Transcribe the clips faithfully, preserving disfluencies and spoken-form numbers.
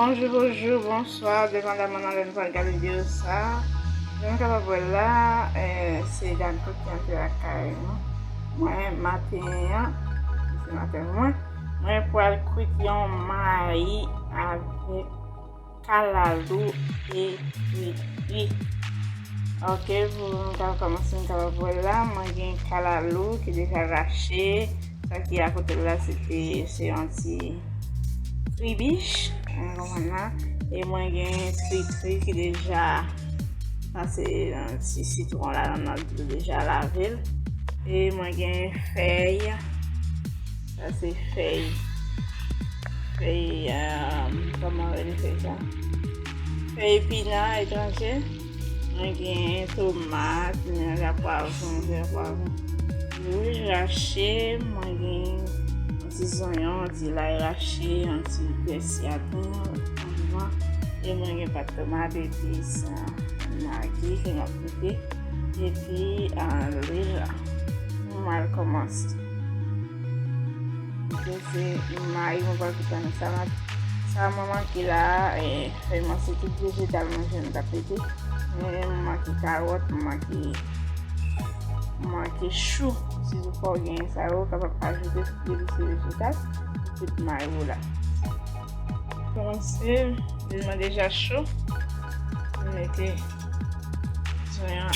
Bonjou, bonjou, bonswa, depandaman nan lè nou pral gade videyo sa. Jan nou kapab wè la, eh, se Dancourt ki antre lakay nou. Mwen, maten an, se maten mwen, mwen pral kwit yon mayi avèk kalalou e kwikwi. Ok, pou nou ka kòmanse, nou kapab wè la, mwen gen kalalou ki deja rache. Sa ki akote l la, se te, se yon ti kribich, ou konprann la. E mwen gen kwikwi ki deja pase yon ti sitwon la nan dlo, deja lave l. E mwen gen fèy, sa se fèy, fèy, eh, kòman yo rele fèy sa? Fèy pinan etranje. Mwen gen tomat, mwen gen pwavwon, mwen gen pwavwon wouj rache, mwen gen yon ti zonyon, yon ti lay rache, yon ti pèsi a tou, anviwon. E mwen gen pat tomat, epis, ah, magi ke m ap mete. Epi, ah, lwil la. Nou al kòmanse. Ok, se mayi mwen pral koupe an sa. Sa mwen manke la, eh, fèy mwen se tout vejetal mwen jwenn t ap mete. Men mwen manke kawòt, mwen manke, mwen manke chou. Si ou pa gen sa yo, ou kapab ajoute tout lye se vejetal. Tout mayi ou la. Kòmanse, lwil mwen deja cho. Mwen mete zonyon.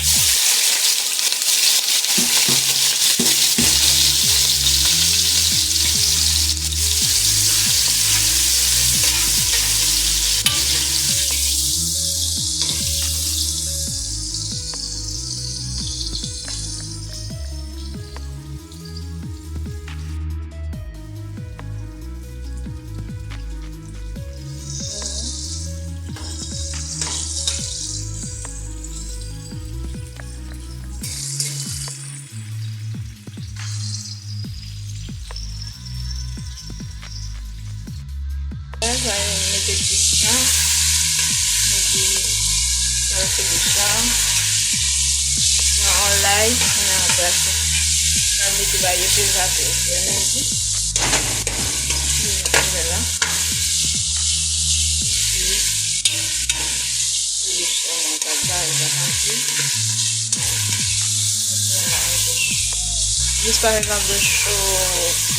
Sa yo mete plis la. Mete, sa yo se bouch la. Nan yon lay, nan yon plas. Sa mete ba yo peze atè. Yo mezi. Yo mete la. Epi, se bouch la, mwen ka ba yo pa pase. Jis pa fè nan dlo cho,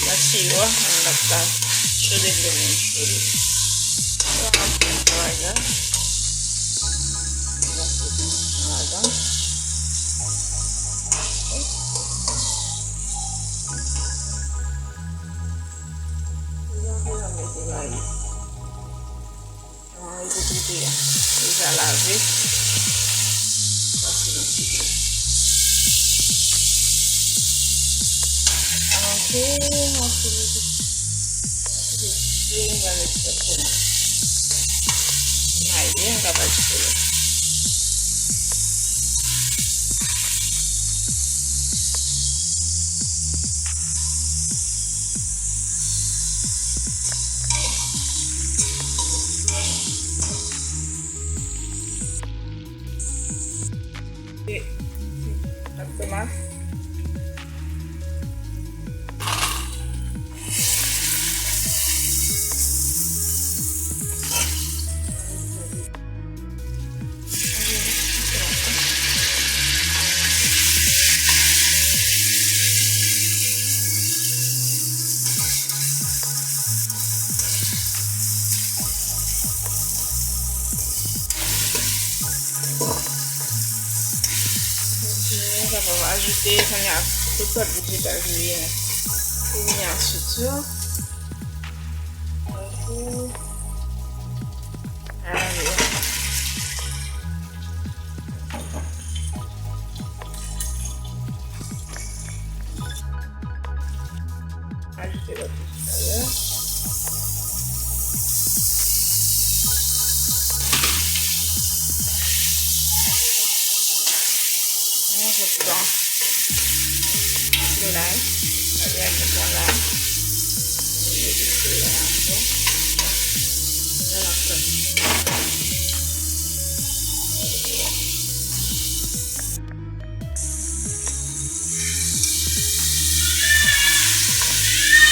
nan siwo a, ann ap la cho de dlo menm cho de dlo. Sa ap fè travay la. Nan ladan. Mete layi. Mwen mete pote a. Deja lave. Pase nan ti dlo. Anke, anke mete. Mwen mete sa pou mwen. Mayi byen kapab sele. Sa va ajoute kounye a tout sòt vejetal ki gen pou vini answit yo. Tankou, ale. Ajoute lòt yo talè. Mwen fè pran. Lay. Lay ak pran lay. Mete lay ankò. Lay ankò.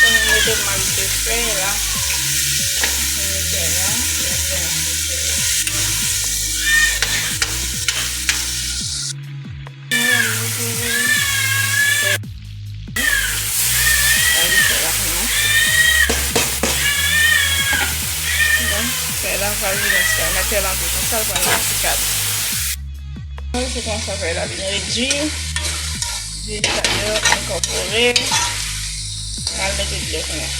Mwen mete, mwen mete fèy la. Mwen mete la. Pral vin yon ti kal, mete l anpil konsa, l pral yon ti kal. Se konsa fè l ap vin redui. Vin fè l enkòpore. Mal mete dlo kounye a.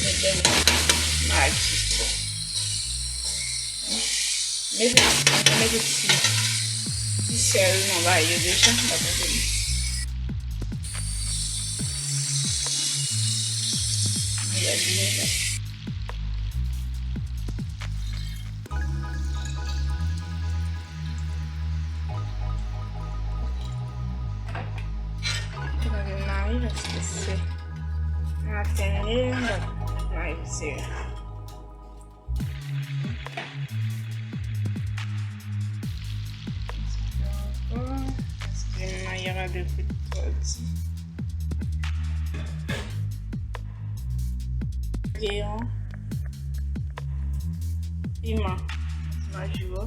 Mete dlo, magi. Mete, mete ti, ti sèl nan bagay yo deja, m ap mete li. Li ap byen fè. Mwen gen mari paske se maten ye, mwen mari se. Paske mwen mari a de frit twò di. Geyon, piman, ti magi wo,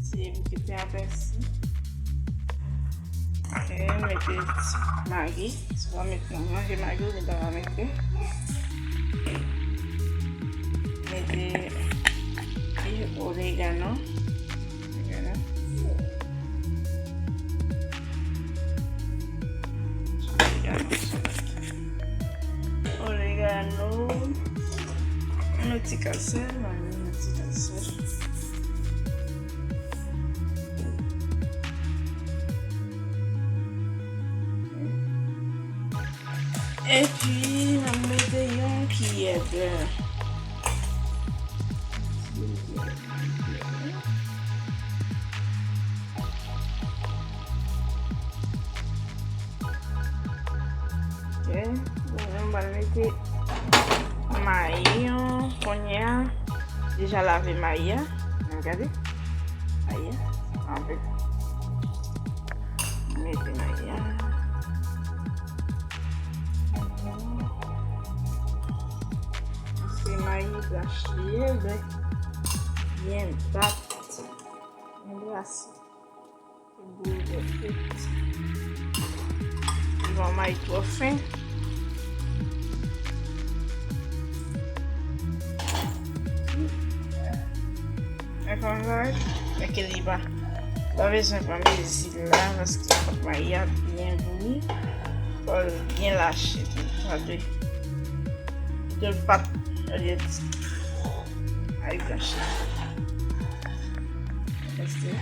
ti bouke pen a pèsi. Ok, mete ti magi. Si w pa met nan manje magi, ou gentan va mete. Mete ti oregano. Oregano. Oregano. Yon ti kal sèl, yon ti kal sèl. Epi, m ap mete yon kiyè bè. Ok, bon, m pral mete mayi an kounye a. Deja lave mayi a. Ann gade. Mayi a. Anpil. Mete mayi a. Se mayi blanch li ye, men byen bat. Byen brase. Gwo bò frit. Li pa may twò fen. Men kòman sa ret? Men ke li pa, pa bezwen pran mezi la, paske fòk mayi a byen bouyi. Fò l byen lache tou. Sa dwe, dwe pat, olye di. Ay, blanch. Paske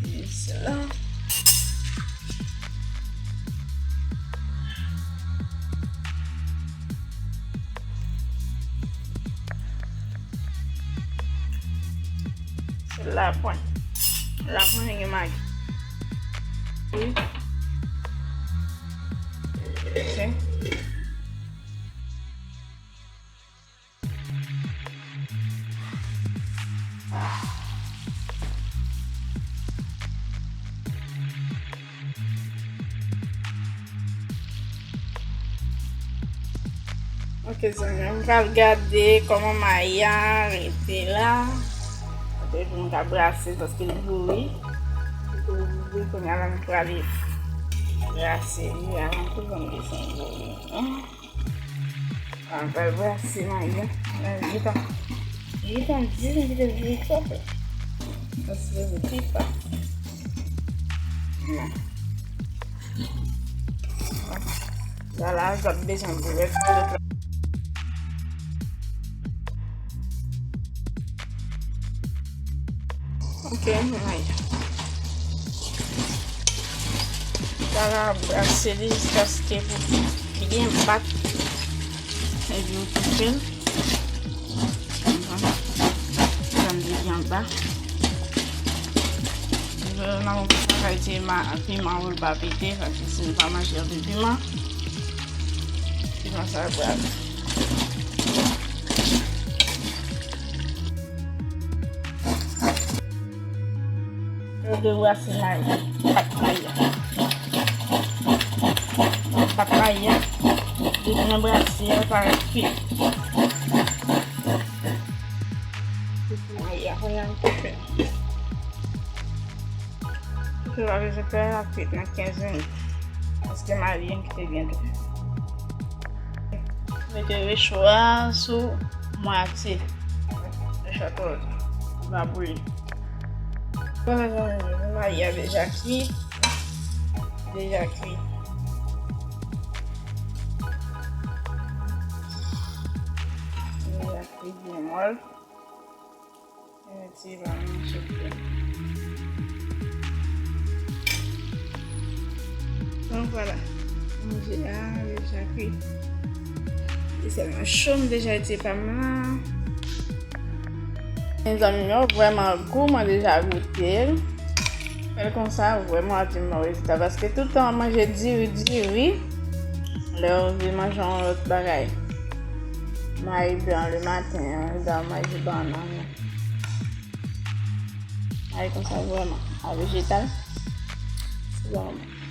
Mete sèl la. Sèl la pwen. La pwen gen magi. Wi. Ok. Ok, zanmi, m pral gade kòman mayi a rete la. Epi m ka brase paske li bouyi. Li bouyi, kounye a la m prale brase li avan tou, zanmi, se yon bouyi. An, pral brase mayi a. Li gentan, li gentan di m kite l vire twòp. Paske li pi pa. Non. La, la, zòt bezwen boulèt. Ok, mayi. Sa la, brase li jiskaske pou li byen bat. Epi ou touche l. Jan li byen bat. Nan moman sa, sa ete piman pou l pa pete, paske si nou pa manje anpil piman, piman sa pral. Yo dwe brase mayi, pat mayi a. Pat mayi a, depi nan brase a, li parèt kwit. Mayi a, kounye a, m tou fè. Ou pa bezwen pè, l ap kwit nan kenz minit. Paske mayi m kite byen tou. Mete recho a sou Mwen atye. Chak lòt. Li pa boule. Bon, mezanmi, mari a deja kwi. Deja kwi. Deja kwi byen mòl. Mwen ti ba mwen souple. Donk, vwala. Manje a deja kwi. E sèlman cho m deja ete pa m nan. Mezanmi yo, vrèman gou, mwen deja goute l. Fè l konsa, vrèman, w ap di m bon rezilta. Paske tout tan w manje diri, diri, lè w vle manje yon lòt bagay. Mayi blan le maten, an, dan manje bannann. Mayi konsa vrèman, a vejetal. Se vrèman.